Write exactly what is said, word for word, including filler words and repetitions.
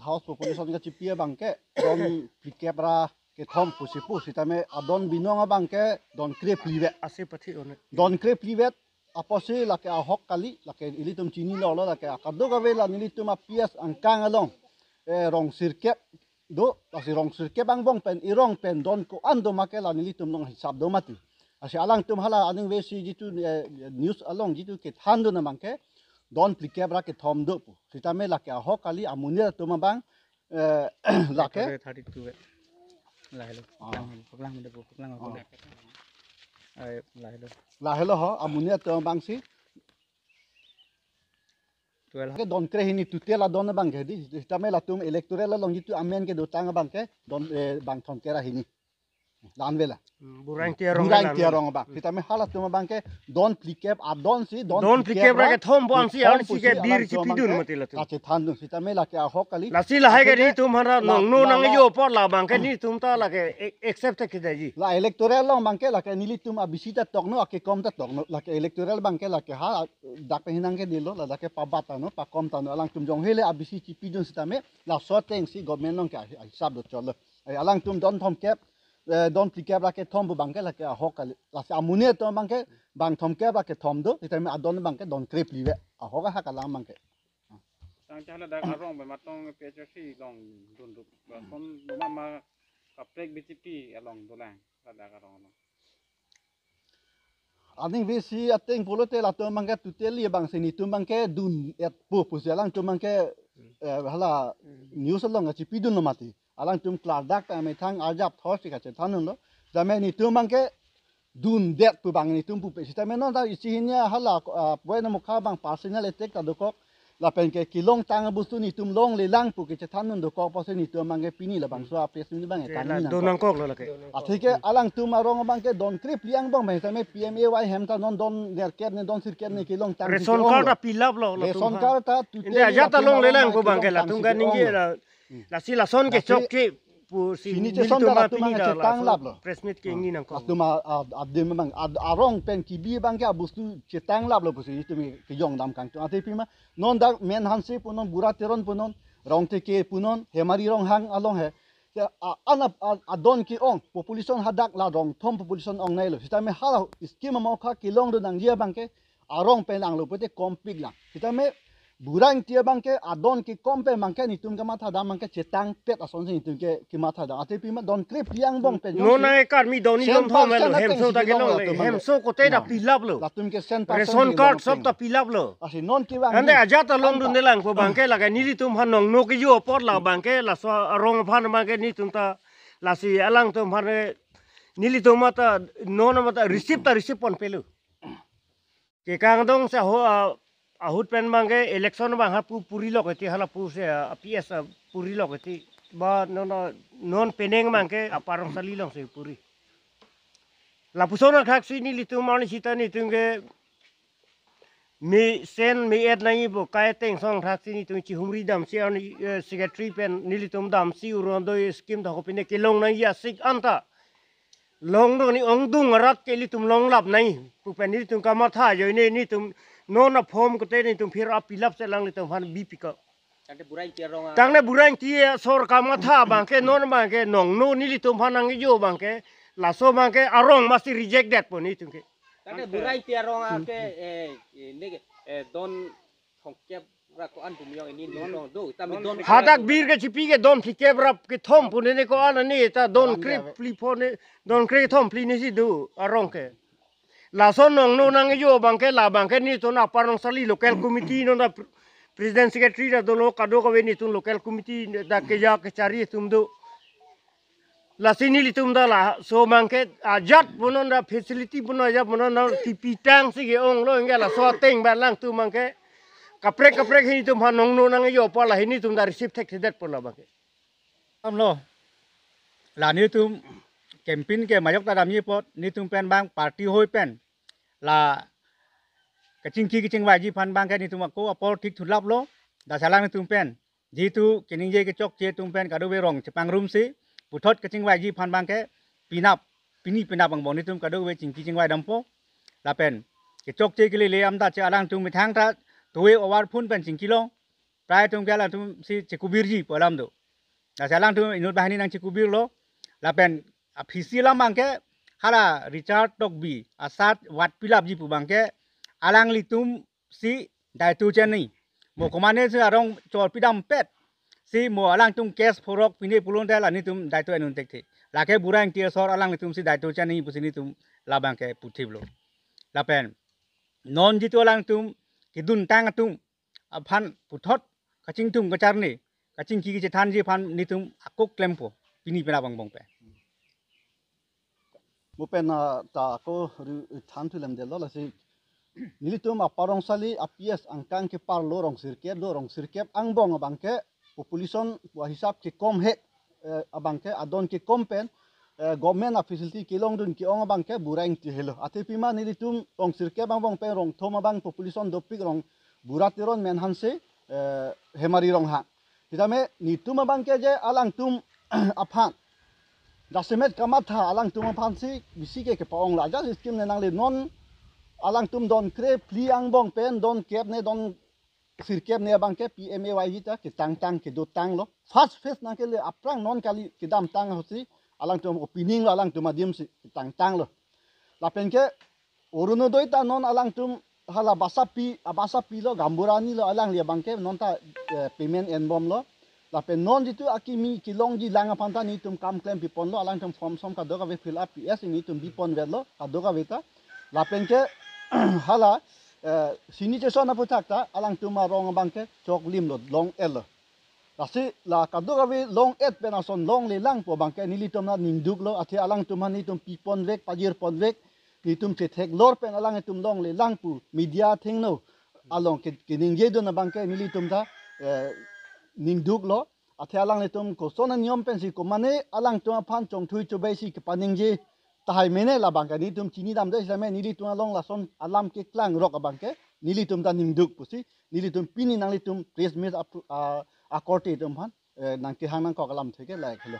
house population kachipi abangke don phlikep ra kethom pusi pu, sitame adon binong abangke don krephli vet. Asi pathi one. Don krephli vet apotsi lake ahok kali, lake ilitum chinilo lo, lake akadokave la nelitum a-P S angkang along, eh, rong sirkep do, lasi rong sirkep angbong pen, erong pen don ko-an do ma ke la nelitum nanghisap do mati. Lasi alangtum hala aningve si jitu, eh, news along jitu kethandun abangke don phlikep ra kethom do pu. Sitame lake ahok kali, amonit atum abang, eh, lake. Thirty-two, eh. Lahelo. Ah. Paklang, paklang, paklang, paklang, Ah. paklang. Ai, lahelo. Lahelo ho, amonit atum abang si. Twelve. Ke don kre hini total adon abangke di. Sitame latum electoral along jitu amen kedotang abangke don, eh, bang thomkep ra hini. La-an ave la. Hmm, Bura Ingti arong Bura la Ingti ave. arong abang. Sitame halatum abangke don phlikep adon si, don Don phlikep phlikep ra ra kethom pu an si, kethom an si pusi ke bir alangtum chipidun abangke mati latum. Kachethandun. Sitame lake ahok kali. Lasi lahai ke Lake nelitum hara la-, nongno la-, nangjo la- apot la abangke nelitum ta lake e-, accept ke daji. La electoral along abangke lake nelitum a-B C ta tokno, akekom ta tokno, lake electoral abangke lake ha dak pen hinang ke dilo, la lake pabat tangno, pakom tangno, alangtum jong hele a-B C chipidun sitame, laso ateng si government along ke ahi-, ahisap do cholo. Ai alangtum don thomkep, eh, don phlikep ra kethom pu abangke lake ahok kali. Lasi amonit atum abangke bang thomkep ra kethom do, sitame adon abangke don krephli vet. Ahok ha kalang abangke. Tangte hala dak arong pen matong P H R C along dundup. Lason doma ma kaprek B J P along dolang. Hala dak arong along. Aningve si ateng pulote latum abangke totally abang si nelitum abangke dun-et pu pusi alangtum abangke, eh, hala news along kachipidun lo mati. Alangtum klardak ta methang arjap thor si kachethandun lo. Sitame nelitum abangke dundet pu abang nelitum pupe. Sitame non ta isi hini hala, ah, Boina Mukha abang personal attack ta dokok. Lapen ke kelongtang abustu nelitum longlelang pu kachethandun dokok apotsi nelitum abangke pini labangso a-press meet abang Ke etang la nangkok. Donangkok lo lake. Atheke alangtum arong abangke don krephli angbong abang sitame P M A Y hem ta non don nerkep ne don sirkep ne kelongtang Ration si card ong lo. ta pilap lo, latum Ration ha. card ta Inde totally ajat latum along arong lelang abang ko abangke kelongtang latum si ka ningje ong lo. la. Hmm. Lasi lason ke Lasi chokche pusi sini nelitum chesong ta ma latum pini abang da chetang laso lap lo. Press meet ke Ah, ingni nangkok. latum a, a, adim abang, ad-, arong pen kebi abangke abustu chetang lap lo pusi nelitum kejong dam kangtung. Athe pima non dak Men Hanse punon, Bura Teron punon, Rong Teke punon, Hemari Ronghang along he. Ya, a, an a, a, adon ke-ong, population hadak la rong thom population ong nai lo. Sitame hala scheme amokha kelongdun nangji abangke, arong pen anglo pute kompik lang. Sitame Bura Ingti abangke adon kekom pen abangke nelitum kamatha dam abangke chetangpet asonsi nelitum ke kematha dam. Athe pima don krephli angbong pen Non jongsi. nai karmi doni Sen lom thom parcent lo, ateng hemso si ta kelong kelong le, latum abang. hemso kote ta Na. pilap lo. Latum ke sen parcent Ration si card long sob ateng. ta pilap lo. Lasi non kevang Ande ni. ajat along Anta. dunde lang ko abangke lake nelitum ha nongno kejo apot la abangke laso arong aphan abangke nelitum ta lasi alangtum aphan nelitum mata non mata receive ta receive ponpe lo. Kekangdong sa ho, ah, ahut pen abangke election abang ha pu puri lok eti hala pu se, ah, P S, ah, puri lok eti ba non, ah, non penang abangke Upper Rongsaly along si puri. Lapuson akhak si nelitum arni sita nelitum ke me-sen me-et nangji pu kai ateng song akhak si nelitum chihumri dam si arni, eh, secretary pen nelitum dam si Orunodoi scheme ta kopine kelong nangji asik anta. Longdun ni ongdung arat ke ilitum longlap nai. Pu pen nelitum kamatha ajoine nelitum non a form kote nelitum phir a fill up selang ilitum aphan bipikok. Tangte Bura Ingti arong a- Tangte Bura Ingti asor kamatha abangke non abangke nongno nelitum aphan nangkejo abangke laso abangke arong masi reject detpo nelitum ke. Tangte Bura Ingti arong a ke, eh, eh, ne ke, eh, don thomkep ra ko-an pu miyong ini non do. Tame don Hadak bir ke chipi ke don phlikep ra kethom pu ne ko-an ani ta don kre phli pho ne, don kre thom phli ne si do arong ke. Lason nongno nangkejo abangke la abangke nelitum Upper Rongsaly local committee non ta pre-, president secretary ta dolo kadokave nelitum local committee ta keja kechari atum do. Lasi nelitum ta laso abangke ajat punon ta facility punon ajat punon ta kipitang si ke-onglo anke laso ateng ba alangtum abangke kaprek kaprek hi nelitum aphan nongno nangkejo apot la hi nelitum ta receive thekthedetpo la abangke. Amlo. La nelitum campaign ke majok ta damji apot nelitum pen abang party hoi pen la kachingki kachingvaiji aphan abangke nelitum ako apor thik thulaplo. Dak si alangtum pen jitu keningje kechokche atum pen kadokave rong chepangrum si puthot kachingvaiji aphan abangke pinap pini pinap angbong nelitum kadokave chingki chingvai dampo. Lapen kechokche kelele amda che alangtum methang ta towe over phone pen chingkilong. prai atum ke alangtum si chekubirji pu alam do. Lasi alangtum inut banghini nangchekubirlo. Lapen aphisi alam abangke hala Richard Tokbi asat vat pilapji pu abangke alanglitum si daito chenei. Mo komane si arong chor pidam pet si mo alangtum case phorok pine pulote la nelitum daito en un thekthe. Lake Bura Engti asor alanglitum si daito chenei pusi nelitum labangke puthiplo. Lapen non jitu alangtum keduntang atum aphan puthot kachingthum kacharli kachingki kachethanji aphan nelitum akok klempo pini penap angbong pen. Mo pen, ah, ta ako ru-, than thu lemdetlo, lasi nelitum Upper Rongshali a P S angkang keparlo rong sirkep do, rong sirkep angbong abangke population pu ahisap kekom he, eh, abangke adon kekom pen, eh, government a facility kelongdun ke-ong abangke Bura Engti helo. Athe pima nelitum rong sirkep angbong pen rong thom abang population dopik rong Bura Teron Menhanse, eh, Hemari Ronghang. Sitame nelitum abangke je alangtum aphan jasemet kamatha alangtum aphan si bisi ke kepa-ong la. Just scheme ne nangle non alangtum don kre phli angbong pen don kep ne don sirkep ne abangke P M A Y G ta ketangtang kedotanglo. First phase nangkele aphrang non kali kedamtang ahutsi alangtum opening lo alangtum adim si ketangtanglo. Lapen ke Orunodoi ta non alangtum hala Basapi, a Basapi lo, Gaonbura Ani lo, alangli abangke non ta, eh, payment enbomlo. Lapen non jitu akimi kelongji lang aphan ta nelitum kam klem piponlo, alangtum form som kadokave fill up P S nelitum bipon vetlo, kadokave ta. Lapen ke hala, eh, sini cheson aputhak ta alangtum arong abangke choklimlo, long-etlo. Lasi la kadokave long-et pen ason longlelang pu abangke nelitum ta ningduklo, athe alangtum aphan nelitum pipon vek, pajirpon vek, nelitum chetheklor pen alanglitum longlelang pu media athengno along ke, keningjedun abangke nelitum ta, eh, ningduklo. Athe alanglitum koson aniyom pensi komane alangtum aphan chongthui chobai si kepaningje tahai mene labangke nelitum chinidamde, sitame nelitum along lason alam keklang rok abangke nelitum ta ningduk pusi nelitum pini nanglitum press meet ap-, ah, akorte atum aphan, eh, nangkehang nangkok alamthe ke lahelo.